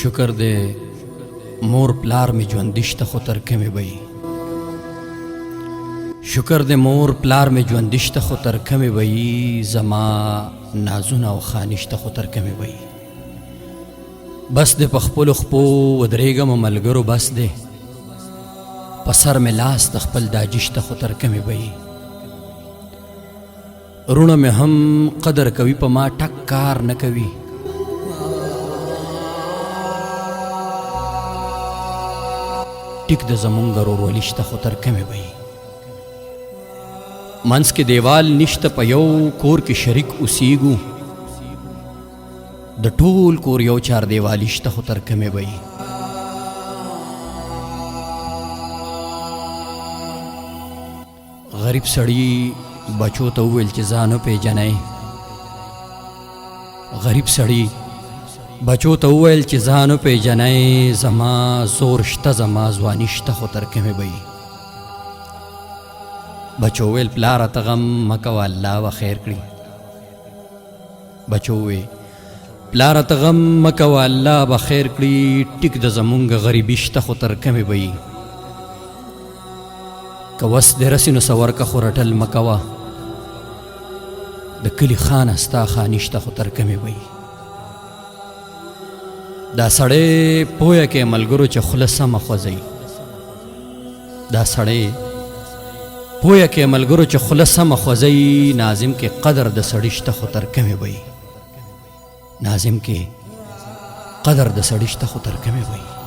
شکر دی مور پلار مې ژوندي شته خو تر کومې به وي. شکر دی مور پلار مې ژوندي شته خو تر کومې به وي، زما نازونه او خاني شته خو تر کومې به وي. بس دی په خپلو خپو ودرېږم ملګرو، بس دی په سر مې لاس د خپل داجي شته خو تر کومې به وي. وروڼه مې هم قدر کوي په ما ټک کار نه کوي، ټیک د زمونږ ورورولي شته خو تر کومې به وي. منځ کې دیوال نشته په یو کور کې شریک اوسیږو، د ټول کور یو چار دیوالي شته خو تر کومې به وي. غریب سړي بچو ته وویل چې ځان وپېژنئ. غریب سړي بچو ته وویل چې ځان وپېژنئ، زما زور شته زما ځواني شته خو تر کومې به وي. بچو وویل پلاره ته غم مه کوه الله به خیر کړي. بچو وویل پلاره ته غم مه کوه الله به خیر کړي، ټیک د زمونږ غریبي شته خو تر کومې به وي. که وس دې رسي نو څه ورکه خو رټل مه کوه، د کلي خانه ستا خاني شته خو تر کومې به وي. دا سړی پوهه کې ملګرو چې خوله سمه خوځوي، دا سړی پوهه کې ملګرو چې خوله سمه خوځوي، ناظم کې قدر د سړي شته خو تر کومې به وي. ناظم کې قدر د سړي شته خو تر کومې به وي.